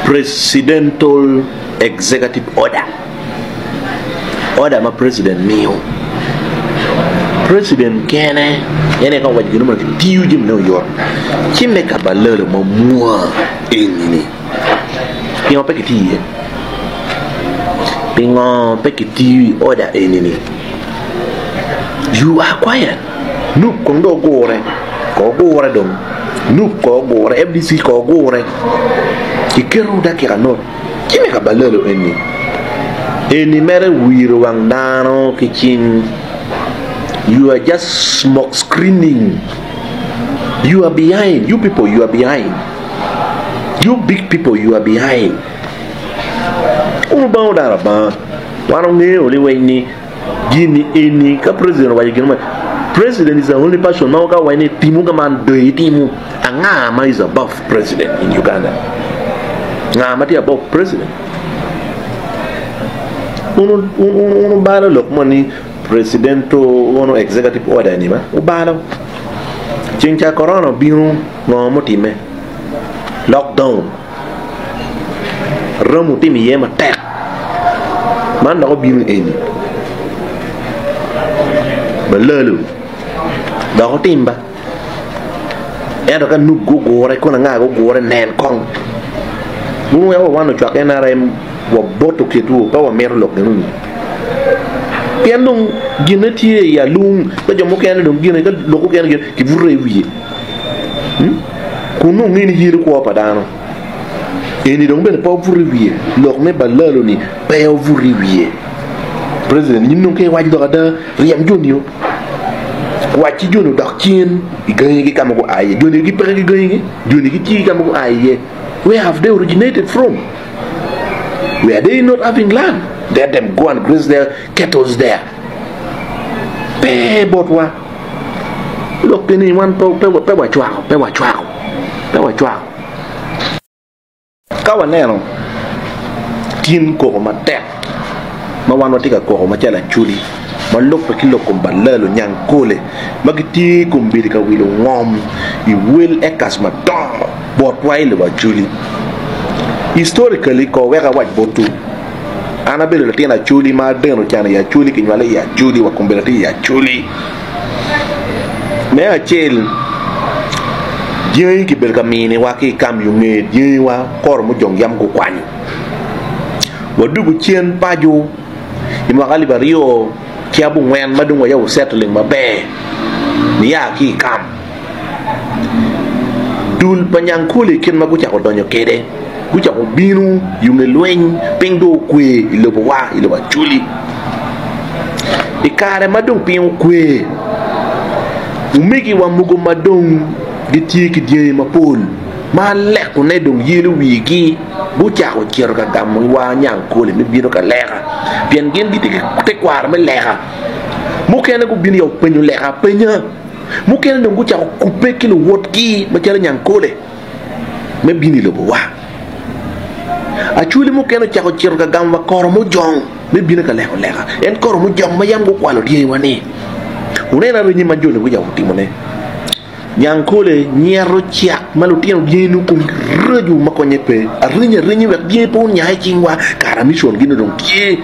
Presidential Executive Order, order ma president miyo. President kene en aye ka owaco gin mo kitiyo jamine oyot ci me ka balalo ma mwa eni-ni pingo pe kitiyo iye? Pingo pe kitiyo i order eni-ni? You are quiet. Nup kong dong ogure, kong ogure dong. Nup kong ogure, FDC kong ogure. Kiketo dakika not ci me ka balalo eni. Eni mere wiro wang dano ki cing. You are just smoke screening. You are behind. You people, you are behind. You big people, you are behind. Wun wubango dano abanga. Wan wangeyo liweny ni Gin eni ka president owaco gin mo president is the only person ma ka owaco ni timu ka man dong itimo anga ma is above president in Uganda nga ma tye above president wun wubalo lok mo ni presidential ono executive order ni ba wubalo ceng ca corona obino ngo mutime lockdown Romo timo iye matek man dok obino eni balalo dok otim ba ento ka nub gugure kono anga gugure nen kong wun weko wan ocwak NRM waboto kitwu pe wamito lok enoni pien dong gine tye i alung ka jo mukene dong gine ka lok mukene kibuto i wiye kun nongo nge ni yelo kwo pa dano. Eni dong bene pe obuto i wiye, lok me balalo-ni pe obuto i wiye. President, in dong ka iwaco lok ada, ryem joni-o. Wac ki joni odok cen i gangigi ka ma gua iye. Joni gipeke ki gangigi, joni gitye ki ka ma gua iye. Where have they originated from? Were they not having land? Let them go and graze their cattles there. Pe botwa. Lok eni wan pe wacwako, pe wacwako, pe wacwako. Ka waneno tin koko matek ma wan watye ka koko macalo acholi ma lubbe ki lok kom balalo nyangkole ma gitye i kom bedo ka wilo ngom i wel acres madongo botwa i lobo acholi. Historically ko wek awac botwu an abedo latin acholi ma adeno can i acholi kinywale i acholi wa kombeddi atye i acholi. Me acel, dyangi kibedo ka miniwa ki i kam yo nge dyangiwa koro mujong yam gukwanyo. Wadwogo cen paco i mwaka alip aryo ki abongwen ma dong wayabo settling maber niya ki i kam. Dul pa Nyangkole kit ma gucako donyo kwede, gucako bino yo nge lweny, piny dong okwe i lobowa, i lobo Acholi. I kare ma dong piny okwe, omegiwa mogo ma dong gitye ki dyangi mapol ma lekone dong yelo wigi gucako cito ka gamowa Nyangkole me bino ka leka pien gin gitye ki tekwaro me leka. Mukene gubino ya openyo leka apenya. Mukene dong gucako kubbe ki luwotgi macalo nyangkole me bino i lobowa. Acholi mukene ocako cito ka gamo wa koro mujong me bino ka leko leka. En koro mujong ma yam gukwalo dyangiwa-ni. Wuneno arenye ma joni gucako timone. Nyangkole nyeto cak ma lutino dyangi nongo komgi raco ma konye pe. Arenye arenye wek dyangi pe onya i cingwa. Kara mission gi dong tye.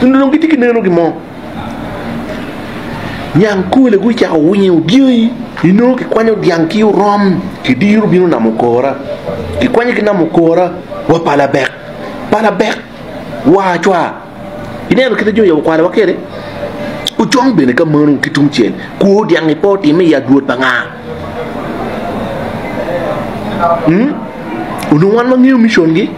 Dong gitye ki neno gin mo. Nyangkole gucako winyo dyangi, inongo kikwanyo dyang ki orom, kidiro bino namo kora, kikwanyo ki namo kora wa pala bek, pala bek wa cwa. Ineno kite jo oyabo kwalowa kwede? Ocong bene ka meno ki tungcel, kwo dyang-ngi pe otimme i adwod pa nga? Onongo wan wangeyo mission-gi.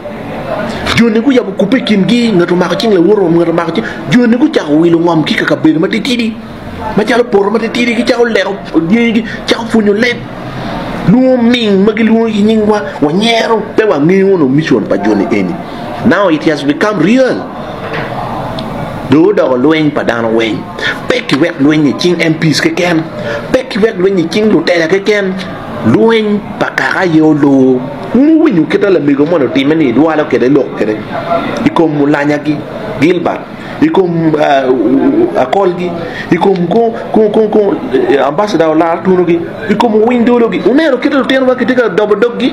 Joni guyabo kubbe i kingi, ngat omako cing lawote, ngat omako cing. Joni gucako wilo ngom ki i kabedo matitidi, macalo poto matitidi, gicako leko dyangigi, gicako pwonyo leb. Lwongo ming ma gilwongo ki nyingwa, wanyero, pe wangeyo onongo mission pa joni eni. Now it has become real. Dong odoko lweny pa dano weng. Pe kiwek lweny i cing MPs keken, pe kiwek lweny i cing lutela keken. Lweny pa kaka aye olor. Wun wuwinyo kit ma lamego moni otimme ni edwalo kwede lok kwede i kom mulanyagi, Gilbert, i kom akolgi, i kom ambassador olar tunogi, i kom owiny dologi. Wuneno kit ma lutinowa gitye ka dobo doggi?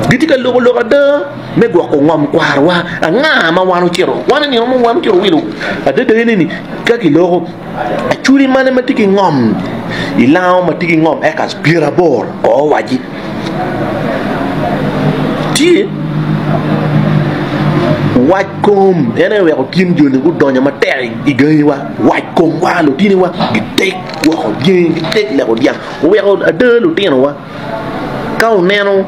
Gitye ka loko lok ada me gwoko ngom kwarowa. Anga ma wan ocito? Wan i nino mo wan ocito wilo. Adada ene ni ka kiloko acholi mane ma tye ki ngom i lango ma tye ki ngom acres pyeraboro kor owaci tye wac kom en aye oweko tin joni gudonyo matek i gangiwa wac komwa lutiniwa gitek gwoko dyangi gitek leko dyang oweko ada lutinowa Ka wuneno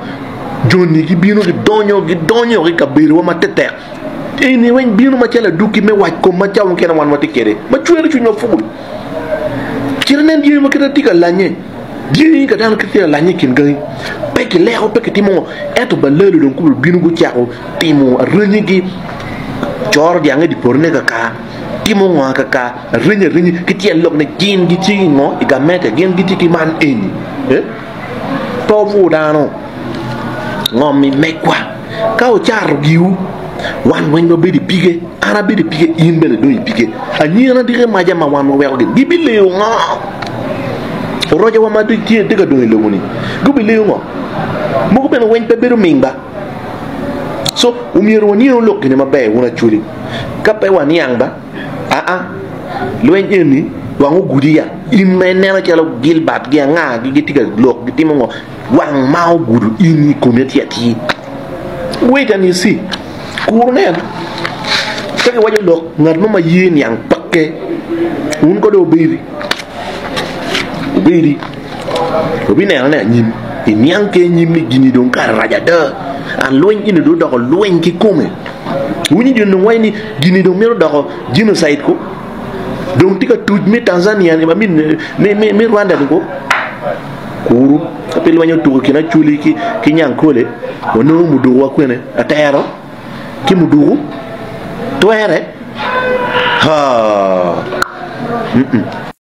joni gibino gidonyo, gidonyo i kabedowa matetek, eni weng bino macalo adwogi me wac kom ma cawa mukene wan watye kwede ma cwero cwinywa pul. Cit inen dyangi ma kite tye ka lanye, dyangi ka dano tye ka lanye i kin gangi, pe kileko, pe kitimo ngo, ento balalo dong kobedi obino gucako timo aranyigi, coro dyange i dye potone kakar, timo ngo kakar, Arenyi arenyi ki tyen lok ni gin gitye ki ngo i gamente, gin gitye ki man eni. Eh? Pe obur dano. Ngom i megwa. Ka wucato giwu, wan weng wabedo i pige, an abedo i pige, in bene idong i pige. Anyira diki maca ma wan waweko gin, gibileyo ngo? Orocowa ma tye ka dong i lobo-ni, gubileyo ngo? Mogo bene weng pe bedo ming ba. So, omyero waniang lok gine maber wun Acholi. Ka pe waniang ba, Aa, lweny eni wang ogudi ya, in ma ineno calo Gilbert gi anga gi gitye ka lok gitimo ngo, wang ma ogudo in i komi atir atir. Wait and you see. Kur nen. Ka giwaco lok ngat mo ma ye niang peke, wun kode wubedi. Wubedi. Wubineno ne anyim. Iniang ki anyim ni gini dong kare rac ada. An lweny eni dong odoko lweny kikome. Winyo joni dong waco ni gini dong mito doko genocide ko. Dong tye ka tuc me Tanzania ni, I mean, me, me, me Rwanda ni ko. Kuru, ka pe lweny otuko i kin Acholi ki, ki Nyankole, wanongo muduku wa kwene, atero ki muduku, twere? Ha! Mm-mm.